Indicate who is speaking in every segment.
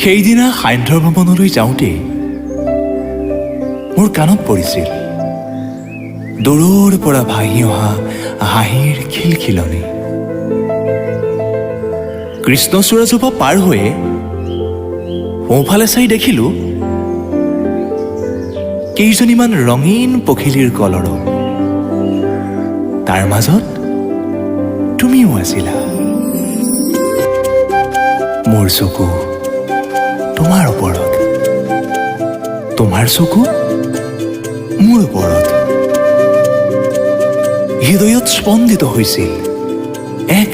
Speaker 1: সেইদিনা সান্ধ্য ভ্ৰমণলৈ যাওঁতেই মোৰ কাণত পৰিছিল দূৰৰ পৰা ভাহি অহা হাঁহিৰ খিলখিলনি। কৃষ্ণচূড়াজোপা পাৰ হৈয়ে সোঁফালে চাই দেখিলো কেইজনীমান ৰঙীন পখিলীৰ কলৰৱ। তাৰ মাজত তুমিও আছিলা। মোৰ চকু তোমাৰ ওপৰত, তোমাৰ চকু মোৰ ওপৰত। হৃদয়ত স্পন্দিত হৈছিল এক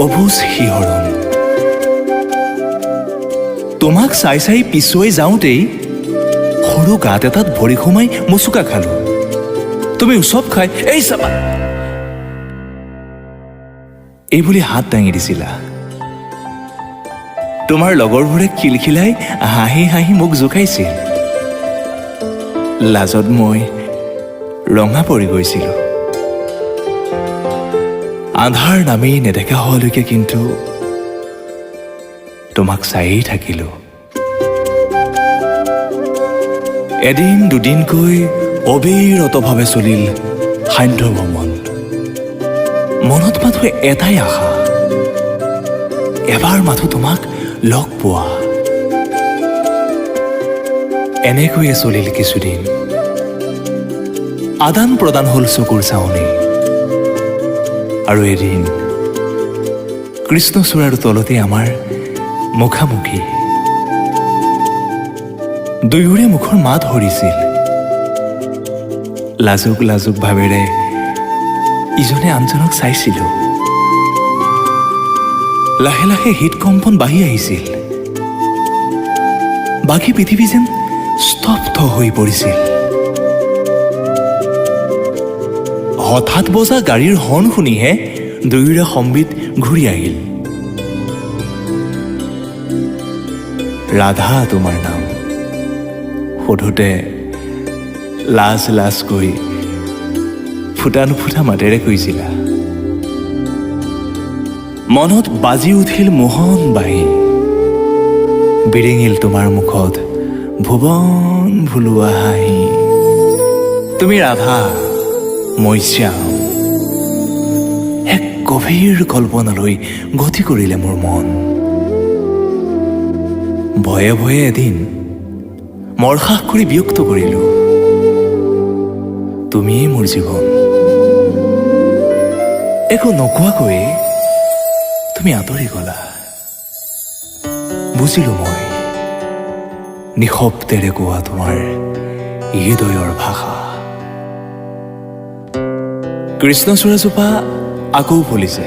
Speaker 1: অবুজ শিহৰণ। তোমাক চাই চাই পিছুৱাই যাওঁতেই সৰু গাঁত এটাত ভৰি সোমাই মোচোকা খালো। তুমি উচপ খাই "এই চাবা" এই বুলি হাত দাঙি দিছিলা। তোমাৰ লগৰবোৰে খিলখিলাই হাঁহি হাঁহি মোক জোকাইছিল। লাজত মই ৰঙা পৰি গৈছিলো। আন্ধাৰ নামি নেদেখা হোৱালৈকে কিন্তু তোমাক চায়েই থাকিলো। এদিন দুদিনকৈ অবিৰতভাৱে চলিল সান্ধ্য ভ্ৰমণ। মনত মাথো এটাই আশা, এবাৰ মাথো তোমাক লগ পোৱা। এনেকৈয়ে চলিল কিছুদিন। আদান প্ৰদান হ'ল চকুৰ চাৱনি। আৰু এদিন কৃষ্ণচূড়াৰ তলতে আমাৰ মুখামুখি। দুয়োৰে মুখৰ মাত হৰিছিল। লাজুক লাজুক ভাৱেৰে ইজনে আনজনক চাইছিলো। লাহে লাহে হৃদকম্পন বাঢ়ি আহিছিল। বাকী পৃথিৱী যেন স্তব্ধ হৈ পৰিছিল। হঠাৎ বজা গাড়ীৰ হৰ্ণ শুনিহে দুয়োৰে সম্বিত ঘূৰি আহিল। ৰাধা তোমাৰ নাম সোধোতে লাজ লাজকৈ ফুটা নুফুটা মাতেৰে কৈছিলা। মনত বাজি উঠিল মোহন বাঁহী, বিৰিঙিল তোমাৰ মুখত ভুৱন ভুলোৱা হাঁহি। তুমি ৰাধা, মই শ্যাম। এক গভীৰ কল্পনালৈ গতি কৰিলে মোৰ মন। ভয়ে ভয়ে এদিন মৰসাহ কৰি ব্যক্ত কৰিলো, তুমিয়েই মোৰ জীৱন। একো নোকোৱাকৈয়ে তুমি আঁতৰি গলা। বুজিলো মই নিশব্দেৰে কোৱা তোমাৰ হৃদয়ৰ ভাষা। কৃষ্ণচূড়াজোপা আকৌ ফুলিছে।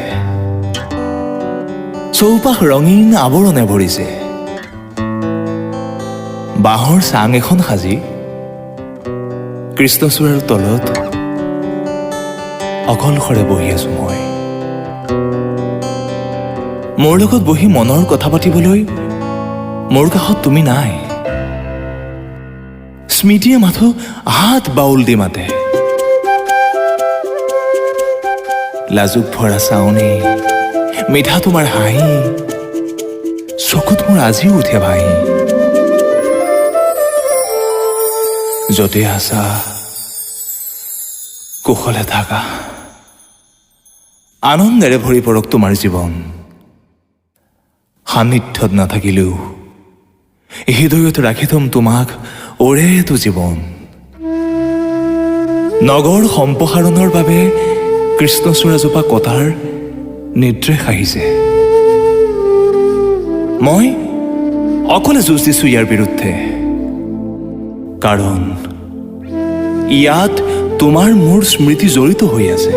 Speaker 1: চৌপাশ ৰঙীন আৱৰণে ভৰিছে। বাঁহৰ চাং এখন সাজি কৃষ্ণচূড়াৰ তলত অকলশৰে বহি আছো মই। মোৰ লগত বহি মনৰ কথা পাতিবলৈ মোৰ কাষত তুমি নাই। স্মৃতিয়ে মাথো হাত বাউল দি মাতে। লাজুক ভৰা চাউনি, মিঠা তোমাৰ হাঁহি চকুত মোৰ আজিও উঠে ভাহি। য'তে আছা কুশলে থাকা, আনন্দেৰে ভৰি পৰক তোমাৰ জীৱন। সান্নিধ্যত নাথাকিলেও হৃদয়ত ৰাখি থম তোমাক ওৰেটো জীৱন। নগৰ সম্প্ৰসাৰণৰ বাবে কৃষ্ণচূড়াজোপা কটাৰ নিৰ্দেশ আহিছে। মই অকলে যুঁজ দিছো ইয়াৰ বিৰুদ্ধে, কাৰণ ইয়াত তোমাৰ মোৰ স্মৃতি জড়িত হৈ আছে।